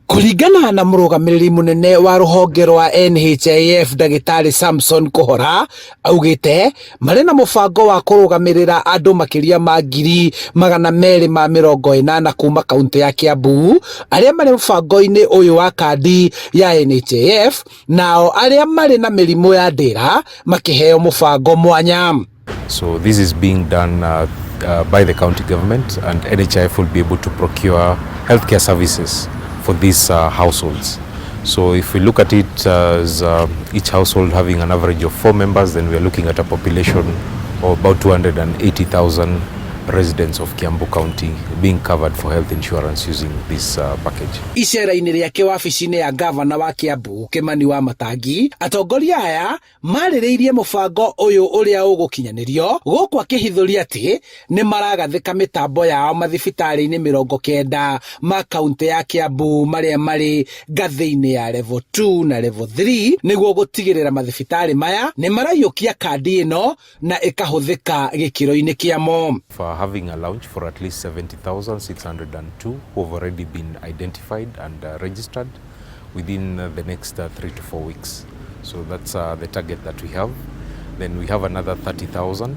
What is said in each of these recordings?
Kũringana na mũrũgamĩrĩri mũnene wa rũhonge rwa NHIF ndagĩtarĩ Samson Kũhora augĩte marĩ na mũbango wa kũrũgamĩrĩra andũ makĩria ma 280,000 kuma kaũntĩ ya Kiambu arĩa marĩ mũbango-inĩ ũyũ wa kandi ya NHIF, nao arĩa marĩ na mĩrimũ ya ndĩra makĩheo mũbango mwanya. So this is being done by the county government, and NHIF will be able to procure healthcare services for these households. So if we look at it as each household having an average of 4 members, then we are looking at a population of about 280,000 residents of Kiambu County being covered for health insurance using this package. Icera-inĩ rĩake wabici-inĩ ya gavana wa Kiambu Kimani wa Matangi, atongoria aya marĩrĩirie mũbango ũyũ ũrĩa ũgũkinyanĩrio gũkũ akĩhithũria atĩ nĩ maragathĩka mĩtambo yao mathibitarĩ-inĩ 90 ma kaũntĩ ya Kiambu marĩa marĩ ngathĩ-inĩ ya level 2 na level 3 nĩguo gũtigĩrĩra mathibitarĩ maya nĩ maraiyũkia kandi ĩno na ĩkahũthĩka gĩkĩro-inĩ kĩamo. For having a launch for at least 70,602 who have already been identified and registered within the next 3 to 4 weeks. So that's the target that we have. Then we have another 30,000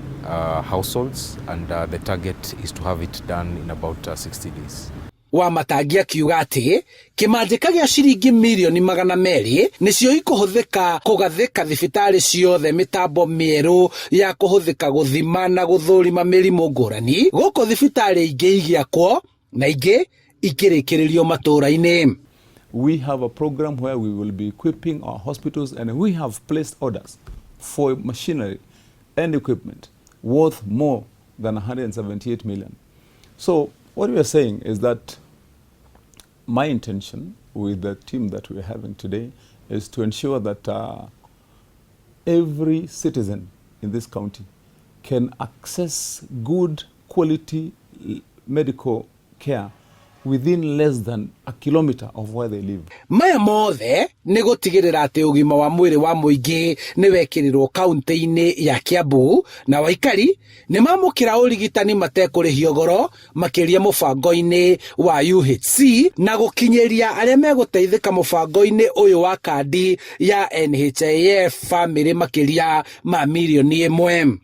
households, and the target is to have it done in about 60 days. Wa Matangi akiuga atĩ kĩmanjĩka gĩa ciringi mirioni 200 nĩcio ikũhũthĩka kũgathĩka thibitarĩ ciothe mĩtambo mĩerũ ya kũhũthĩka gũthima na gũthũrima mĩrimũ ngũrani gũkũ thibitarĩ ingĩ igĩakwo na ingĩ ikĩrĩkĩrĩrio matũũra-inĩ. We have a program where we will be equipping our hospitals, and we have placed orders for machinery and equipment worth more than 178 million. So what we are saying is that my intention with the team that we are having today is to ensure that every citizen in this county can access good quality medical care within less than a kilometer of where they live. Maya mothe nĩ gũtigĩrĩra atĩ ũgima wa mwĩrĩ wa mũingĩ nĩ wekĩrĩrwo kaũntĩ-inĩ ya Kiambu na waikari nĩ mamũkĩra ũrigitani matekũrĩhio goro makĩria mũbango-inĩ wa UHC na gũkinyĩria arĩa megũteithĩka mũbango-inĩ ũyũ wa kandi ya NHIF bamĩrĩ makĩria ma mirioni 1.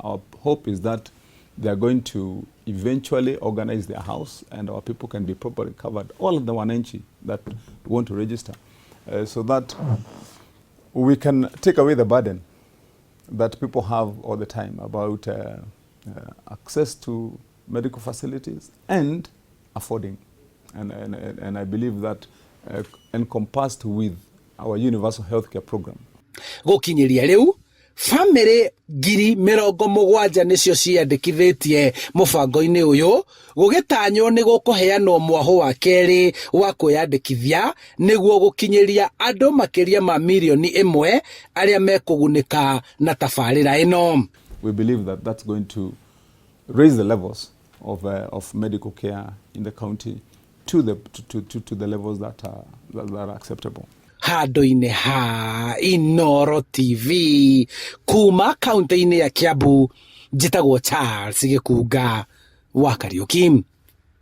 Our hope is that they are going to eventually organize their house and our people can be properly covered, all of the wananchi that want to register, so that we can take away the burden that people have all the time about access to medical facilities and affording. And I believe that encompassed with our universal healthcare program. Gũkinyĩria rĩu bamĩrĩ 70,000 nĩcio ciĩyandĩkithĩtie mũbango-inĩ ũyũ gũgĩtanywo nĩ gũkũheanwo mwahũ wa kerĩ wa kwĩyandĩkithia nĩguo gũkinyĩria andũ makĩria ma mirioni 1 arĩa mekũgunĩka na tabarĩra ĩno. We believe that that's going to raise the levels of medical care in the county to the levels that are acceptable. Handũ-inĩ ha Inoro TV kuma kaũntĩ-inĩ ya Kiambu njĩtagwo Charles Gĩkunga wa Kariũki.